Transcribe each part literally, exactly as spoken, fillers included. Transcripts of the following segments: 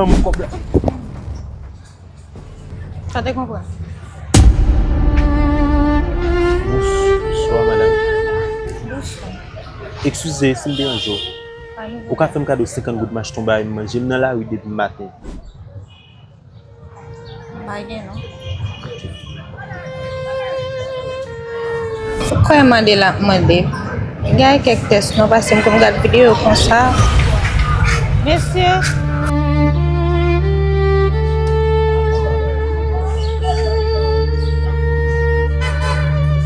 Ban m kòb la. Sa te konprann. Bonswa, madanm. Bonswa. Eskize si m deranje w. Pa gen pwoblèm. Ou ka fè m kado senkant goud, m achte yon bagay m manje? M nan lari depi maten. M pa gen, non. Ou kwè mande l ap mande? Gade kèk tès non, paske m konn gad videyo konsa. Mesye.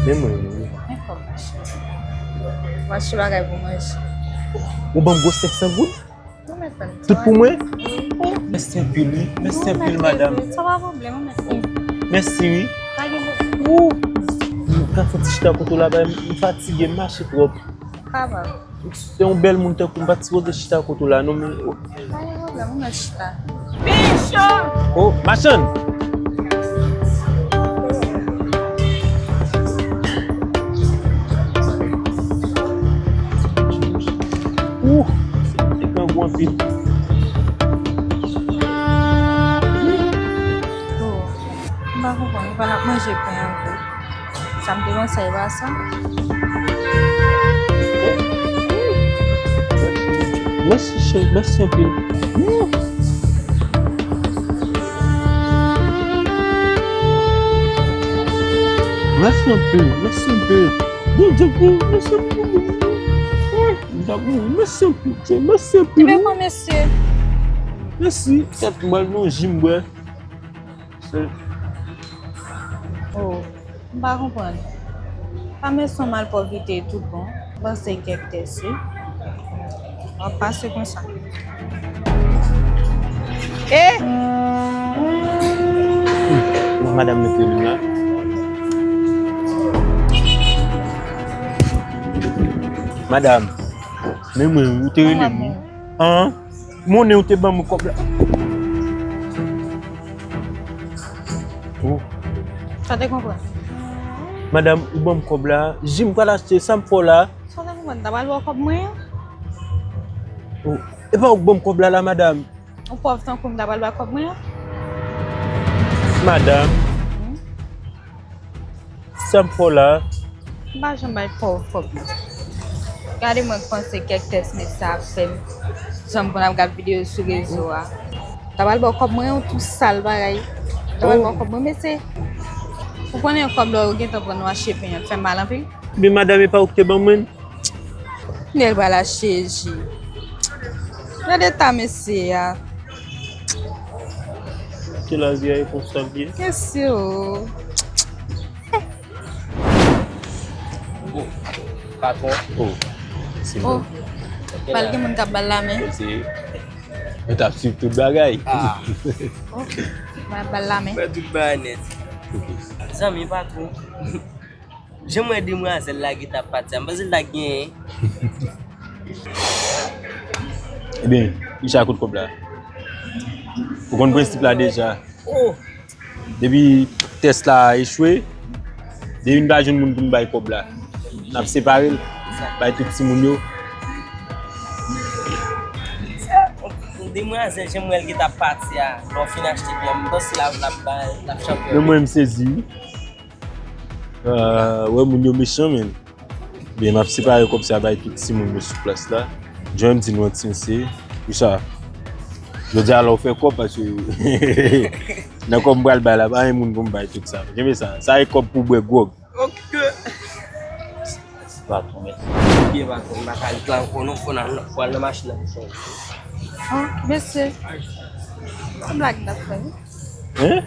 Men mwen, men mwen. Men kòb, mache. M achte bagay pou manje. Ou ban m gwo senk san goud? Tout pou mwen? Oh, mèsi anpil, wi. Mèsi anpil, madanm. Sa pa pwoblèm, mèsi. Mèsi, wi. Pa gen pwoblèm. Oh, m ka fè ti chita kote w la, bay, m fatige, m mache twòp. Kapab. Se yon bèl moun tankou m, pa t sipoze chita kote w la, non, men, oh. Pa gen pwoblèm, ou mèt chita. Bichon! Oh, machann! Ouh, se te grangou anpil. Oh, m pa konprann, ou pa n ap manje pen an vre. Sa m te panse, e pa sa. Mèsi, cheri, mèsi anpil. Mèsi anpil, mèsi anpil. Bondye, mèsi anpil. Mèsi anpil, cheri, mèsi anpil. Ebyen, bon, mesye. Mèsi. Kèt, mwen, non, jim bwè. Se Oh, m pa konprann. Pa men son malpwòpte tout bon. M panse kèk tès, wi. W ap pase konsa. Eh! Madanm, met rele m la. Madanm, men mwen, ou te rele m, wi. An? Monnen ou te ban mwen kòb la. Oh. Sa te konprann? Madanm, ou ban m kòb la. Jim pral achte, sa m fè w la? Sa te konprann? Ta pral ba w kòb mwen an? Oh. E pa ou k ban m kòb la, la, madanm? Ou pòv tankou m, ta pral ba kòb mwen an? Madanm. Hmm? Sa m fè w la? M pa janm bay pòv kòb non. Gade mwen k panse kèk tès mesye sa ap fè m. Jan m konn ap gad videyo sou rezo a. Ta pral ba w kòb mwen, yon tou sal bagay. Ta pral ba w kòb mwen, mesye. Ou konnen yon kòb lè w gentan pran w achte pen an, fè m mal anpil. Men madanm, e pa ou ki te ban mwen? Nèl pral achte ji. Gade eta mesye a. Ke lavi a e konsa l ye. Mesye o. Oh, patwon. Oh, se bon. Pral gen moun k ap ba l lamen. Mwen t ap swiv tout bagay. Ah. Oh, m ap ba l lamen. Mwen tout bagay nèt. Zanmi, patwon. Jan m wè demwazèl la gentan ap pati a, m panse l ta genyen. Ebyen, Richard, kote kòb la? Ou konn prensip la deja. Oh! Depi tès la echwe, depi n pa jwenn moun pou n bay kòb la, n ap separe l, bay tout timoun yo. Demwazèl, jan m wè l gentan ap pati a, lè w fin achte byen, m panse l ap, l ap bay, l ap chanpyon. Men mwen, m sezi, wi. Ah, wè, moun yo mechan, men. Byen, m ap separe kòb sa bay tout timoun yo sou plas la. Jan m di nou an ti mesye, Richard, jodi a la w fè kòb paske nan kòb m pral bay la, pa gen moun pou m bay tout sa. Kenbe sa. Sa e kòb pou bwè gwòg. Ok. Patwon, mèsi. Byen, patwon, m pa ka ret la ankò non, fò n al, fò al nan machin nan pou fè. Oh, mesye. Se blag n ap fè, wi. Hein?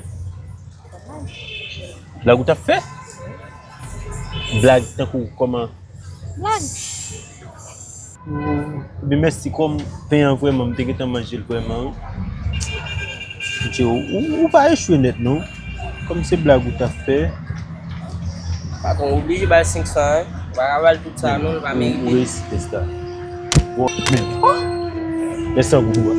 Blag ou t ap fè? Blag tankou kòman? Blag. Ebyen, mèsi, kòm pen an vrèman, m te gentan manje l vrèman, wi. Ou, ou, ou pa echwe nèt, non. Kòm se blag ou t ap fè. Patwon, ou oblije ba l senk san, wi. Ou pa ka ba l tout sa, non, li pa merite. Ou reyisi tès la. Bon, men. Mèsi anpil, wi.